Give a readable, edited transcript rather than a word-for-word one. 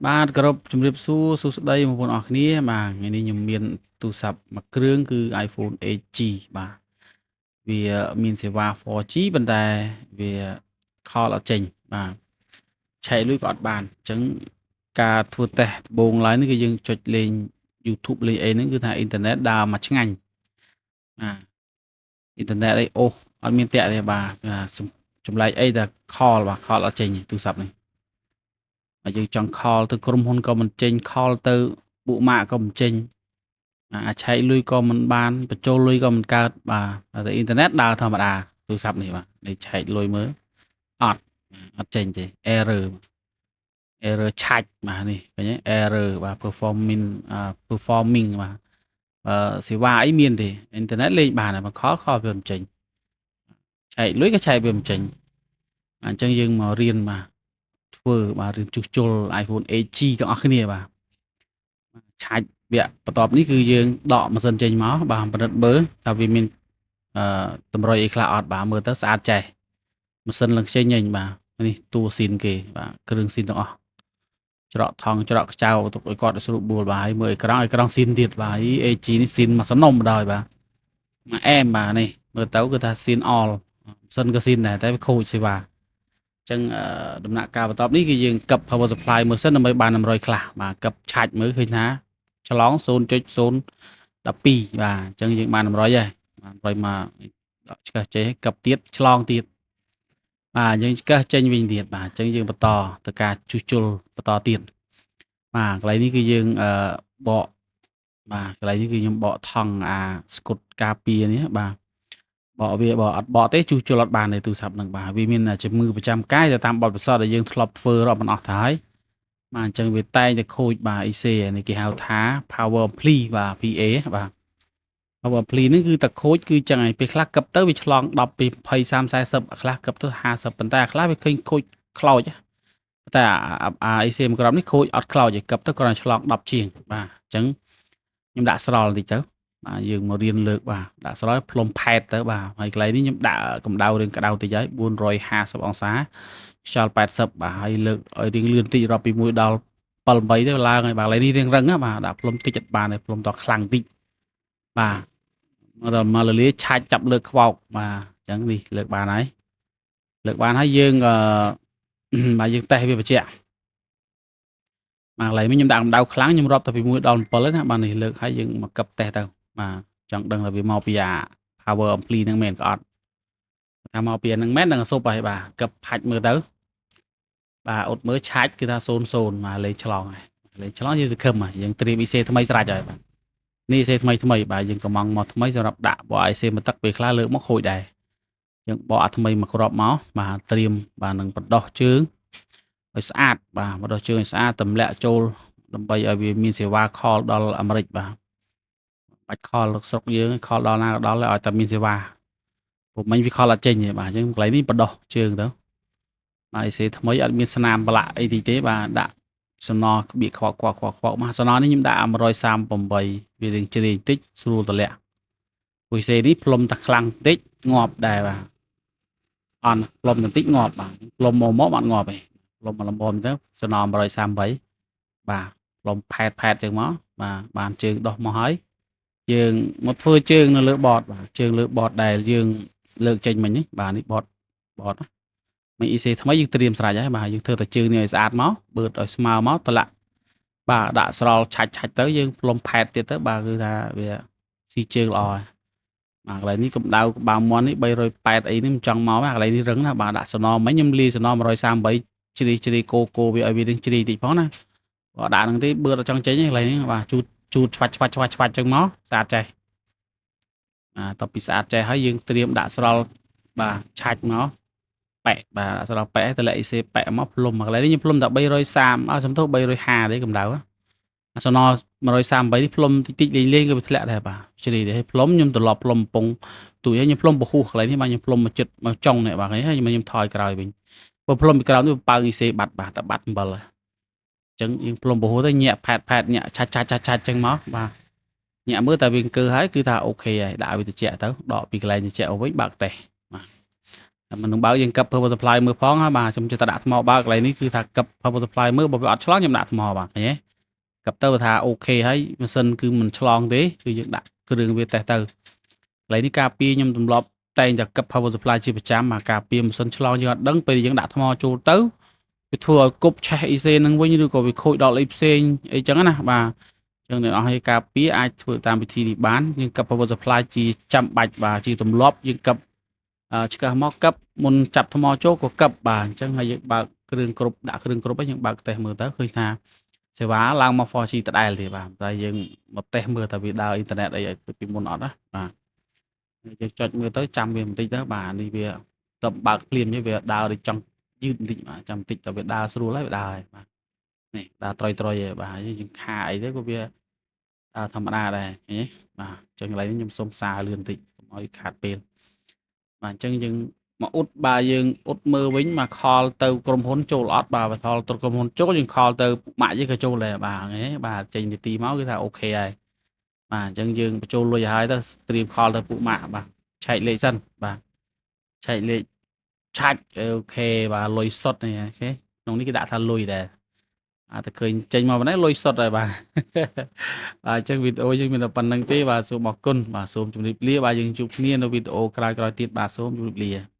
បាទគោរពជំរាបសួរសួស្តីបងប្អូនអរគ្នាបាទថ្ងៃនេះខ្ញុំមានទូរស័ព្ទមួយគ្រឿងគឺ iPhone 8G បាទវាមានសេវា 4G ប៉ុន្តែវា call អត់ចេញបាទឆែកលុយក៏អត់បានអញ្ចឹងការធ្វើតេស្តដំបូងឡើយនេះគឺយើងចុចលេង YouTube លេងអីហ្នឹងគឺថាអ៊ីនធឺណិតដើរមកឆ្ងាញ់បាទអ៊ីនធឺណិតអីអូសអត់មានតាក់ទេបាទចម្លែកអីតែ call បាទ call អត់ចេញទូរស័ព្ទនេះហើយយើងចង់ call ទៅក្រុមហ៊ុនក៏មិនចេញ call ទៅពួកម៉ាកក៏មិនចេញអាចឆែកលុយក៏មិនបានបញ្ចូលលុយក៏មិនកើតបាទតែអ៊ីនធឺណិតដើរធម្មតាទូរស័ព្ទនេះបាទនេះឆែកលុយមើលអត់អត់ចេញទេ error error ឆាច់បាទនេះឃើញទេ error បាទ performing performing បាទបើសេវាអីមានទេអ៊ីនធឺណិតលេងបានតែមក call call វាមិនចេញឆែកលុយក៏ឆែកវាមិនចេញអញ្ចឹងយើងមករៀនបាទធ្វើបាទរៀនជួសជុល iPhone 8G ទាំងអស់គ្នាបាទឆាច់វគ្គបន្ទាប់នេះគឺយើងដកម៉ាស៊ីនចេញមកបាទពិនិត្យមើលថាវាមានអឺតម្រុយអីខ្លះអត់បាទមើលទៅស្អាតចេះម៉ាស៊ីនឡើងខ្ចីញញបាទនេះតួស៊ីនគេបាទគ្រឿងស៊ីនទាំងអស់ច្រកថងច្រកខ្ចៅទុកឲ្យគាត់ស្រួលបួលបាទហើយមើលអេក្រង់អេក្រង់ស៊ីនទៀតបាទ AG នេះស៊ីនមកសំណុំបណ្ដោយបាទមកអែមបាទនេះមើលទៅគឺថាស៊ីនអលម៉ាស៊ីនក៏ស៊ីនដែរតែវាខូចសេវាចឹងដំណាក់កាលបន្ទាប់នេះគឺយើងកឹប power supply មើលសិនដើម្បីបាន100ខ្លះបាទកឹបឆាច់មើលឃើញថាឆ្លង0.012បាទអញ្ចឹងយើងបាន100ហើយបាទ100មកដកឆ្កឹះចេះកឹបទៀតឆ្លងទៀតបាទយើងឆ្កឹះចេញវិញទៀតបាទអញ្ចឹងយើងបន្តទៅការជួសជុលបន្តទៀតបាទកន្លែងនេះគឺយើងអឺបកបាទកន្លែងនេះគឺខ្ញុំបកថង់អាស្គុតការពារនេះបាទបកវាបើអត់បកទេជួសជុលអត់បានទេទូរស័ព្ទនឹងបាទវាមានជំងឺប្រចាំកាយទៅតាមបទពិសោធន៍ដែលយើងធ្លាប់ធ្វើរាប់មិនអស់ទៅហើយបាទអញ្ចឹងវាតែងតែខូចបាទ IC នេះគេហៅថា power ampli បាទ PA បាទ power ampli នេះគឺតែខូចគឺចឹងហើយពេលខ្លះកឹបទៅវាឆ្លង10ពី20 30 40ខ្លះកឹបទៅ50ប៉ុន្តែខ្លះវាឃើញខូចខ្លោចតែអា IC មួយក្រុមនេះខូចអត់ខ្លោចទេកឹបទៅគ្រាន់តែឆ្លង10ជាងបាទអញ្ចឹងខ្ញុំដាក់ស្រល់បន្តិចទៅបាទយើងមករៀនលើកបាទដាក់ស្រល់ផ្លុំផែតទៅបាទហើយកន្លែងនេះខ្ញុំដាក់កម្ដៅរៀងក្ដៅតិចហើយ450អង្សាខ្យល់80បាទហើយលើកឲ្យរៀងលឿនតិចរាប់ពី1ដល់7 8ទៅឡើងហើយបាទកន្លែងនេះរៀងរឹងបាទដាក់ផ្លុំតិចអត់បានទេផ្លុំតខ្លាំងតិចបាទមកដល់មកលលាឆាច់ចាប់លើកខ្វោកបាទអញ្ចឹងនេះលើកបានហើយលើកបានហើយយើងអឺបាទយើងតេស្តវាបញ្ជាក់បាទកន្លែងនេះខ្ញុំដាក់កម្ដៅខ្លាំងខ្ញុំរាប់តែពី1ដល់7ណាបាទនេះលើកហើយយើងមកកឹបតេស្តទៅបាទចង់ដឹងថាវាមកពីអា power ampli ហ្នឹងមែនក៏អត់ថាមកពីហ្នឹងមែននឹងសុបហើយបាទកឹបផាច់មើលទៅបាទអ៊ុតមើលឆាច់គឺថា00បាទលេងឆ្លងហើយលេងឆ្លងយើងសង្ឃឹមហើយយើងត្រៀម IC ថ្មីស្រេចហើយបាទនេះ IC ថ្មីថ្មីបាទយើងកំងមកថ្មីសម្រាប់ដាក់បក IC មកទឹកពេលខ្លះលើកមកខូចដែរយើងបកអាថ្មីមកគ្រាប់មកបាទត្រៀមបាទនឹងបណ្ដោះជើងឲ្យស្អាតបាទបណ្ដោះជើងឲ្យស្អាតទម្លាក់ចូលដើម្បីឲ្យវាមានសេវា call ដល់អាមេរិកបាទបាច់ call ស្រុកយើង call ដល់ណាក៏ដល់ឲ្យតែមានសេវាពុំមិញវា call អត់ចេញទេបាទអញ្ចឹងកន្លែងនេះបណ្ដោះជើងទៅបាទ IC ថ្មីអត់មានស្នាមប្រឡាក់អីតិចទេបាទដាក់សំណក្បៀកខ្វក់ខ្វក់ខ្វក់ខ្វក់មកសំណនេះខ្ញុំដាក់138វារៀងជ្រាយបន្តិចស្រួលតម្លាក់ព្រោះ IC នេះផ្លុំតែខ្លាំងបន្តិចងាប់ដែរបាទអន់ផ្លុំបន្តិចងាប់បាទផ្លុំមកមកអត់ងាប់ទេផ្លុំមកលំមទៅសំណ138បាទផ្លុំផែតផែតចឹងមកបាទបានជើងដោះមកហើយយើងមកធ្វើជើងនៅលើបតបាទជើងលើបតដែលយើងលើកចេញមិញនេះបាទនេះបតបតមិន IC ថ្មីយើងត្រៀមស្រេចហើយបាទយើងធ្វើតែជើងនេះឲ្យស្អាតមកបឺតឲ្យស្មើមកតម្លាក់បាទដាក់ស្រល់ឆាច់ឆាច់ទៅយើងផ្លុំផែតទៀតទៅបាទគឺថាវាស៊ីជើងល្អហើយបាទកន្លែងនេះកម្ដៅក្បាលមន់នេះ380អីនេះមិនចង់មកកន្លែងនេះរឹងណាបាទដាក់សំណមិញខ្ញុំលាយសំណ138ជ្រីជ្រីគោគោវាឲ្យវានឹងជ្រីតិចផងណាបើដាក់ហ្នឹងទេបឺតអត់ចង់ចេញទេកន្លែងនេះបាទជូតជូតឆ្វាច់ឆ្វាច់ឆ្វាច់ឆ្វាច់ចឹងមកស្អាតចេះបាទតពីស្អាតចេះហើយយើងត្រៀមដាក់ស្រល់បាទឆាច់មកប៉ែបាទដាក់ស្រល់ប៉ែទៅលាក់ IC ប៉ែមកផ្លុំកន្លែងនេះខ្ញុំផ្លុំតែ330អើសំទោស350ទេកម្ដៅអាសំណ138នេះផ្លុំតិចតិចលេងលេងក៏វាធ្លាក់ដែរបាទជ្រីទេហើយផ្លុំខ្ញុំត្រឡប់ផ្លុំកំពង់ទូចហើយខ្ញុំផ្លុំពហុកន្លែងនេះបាទខ្ញុំផ្លុំមកចិត្តមកចុងនេះបាទហើយខ្ញុំថយក្រោយវិញបើផ្លុំពីក្រោមនេះប៉ើង IC បាត់បាទតែបាត់អំបិលអញ្ចឹងយើងផ្លុំពហុទៅញាក់ផែតផែតញាក់ឆាច់ឆាច់ឆាច់ឆាច់ចឹងមកបាទញាក់មើលតែវាអង្គើហើយគឺថា OK ហើយដាក់វាត្រជាក់ទៅដកពីកន្លែងត្រជាក់មកវិញបើកតេសបាទ មិននឹងបើកយើងកឹប power supply មើលផងហើយបាទខ្ញុំចេះតែដាក់ថ្មបើកកន្លែងនេះគឺថាកឹប power supply មើលបើវាអត់ឆ្លងខ្ញុំដាក់ថ្មបាទឃើញទេកឹបទៅថា OK ហើយម៉ាស៊ីនគឺមិនឆ្លងទេគឺយើងដាក់គ្រឿងវាតេស្តទៅកន្លែងនេះការពារខ្ញុំទម្លាប់តែងតែកឹប power supply ជាប្រចាំមកការពារម៉ាស៊ីនឆ្លងយើងអត់ដឹងពេលយើងដាក់ថ្មចូលទៅវាធ្វើឲ្យគប់ឆេះ IC នឹងវិញឬក៏វាខូចដល់អីផ្សេងអីចឹងណាបាទចឹងអ្នកនរឲ្យការពារអាចធ្វើតាមវិធីនេះបានយើងកឹប power supply ជាចាំបាច់បាទជាទម្លាប់យើងកឹបឆ្កឹះមកកឹបមុនចាប់ថ្មចូលក៏កឹបបាទអញ្ចឹងហើយយើងបើកគ្រឿងគ្រប់ដាក់គ្រឿងគ្រប់ហើយយើងបើកតេស្តមើលទៅឃើញថាសេវាឡើងមក 4G ដដែលទេបាទតែយើងមកតេស្តមើលថាវាដើរអ៊ីនធឺណិតអីឲ្យពីមុនអត់ណាបាទយើងចុចមើលទៅចាំវាបន្តិចទៅបាទនេះវាទៅបើកភ្លាមនេះវាដើរដូចចង់យឺតបន្តិចបាទចាំបន្តិចតែវាដើរស្រួលហើយវាដើរហើយបាទនេះដើរត្រុយត្រុយហើយបាទយើងខាអីទៅក៏វាដើរធម្មតាដែរឃើញទេបាទអញ្ចឹងកន្លែងនេះខ្ញុំសុំសារលឿនបន្តិចកុំឲ្យខាតពេលបាទអញ្ចឹងយើងមកអ៊ុតបាទយើងអ៊ុតមើលវិញមក call ទៅក្រុមហ៊ុនចូលអត់បាទបើ call ទៅក្រុមហ៊ុនចូលយើង call ទៅម៉ាក់យើងក៏ចូលដែរបាទឃើញទេបាទចេញនាទីមកគឺថា OK ហើយបាទអញ្ចឹងយើងបញ្ចូលលុយឲ្យហើយទៅត្រៀម call ទៅពួកម៉ាក់បាទឆែកលេខសិនបាទឆែកលេខឆាច់ OK បាទលុយសុទ្ធនេះ OK ក្នុងនេះគេដាក់ថាលុយដែរអាតែឃើញចេញមកប៉ុណ្ណេះលុយសុទ្ធហើយបាទបាទអញ្ចឹងវីដេអូយើងមានតែប៉ុណ្្នឹងទេបាទសូមអរគុណបាទសូមជម្រាបលាបាទយើងជួបគ្នានៅវីដេអូក្រោយៗទៀតបាទសូមជម្រាបលា។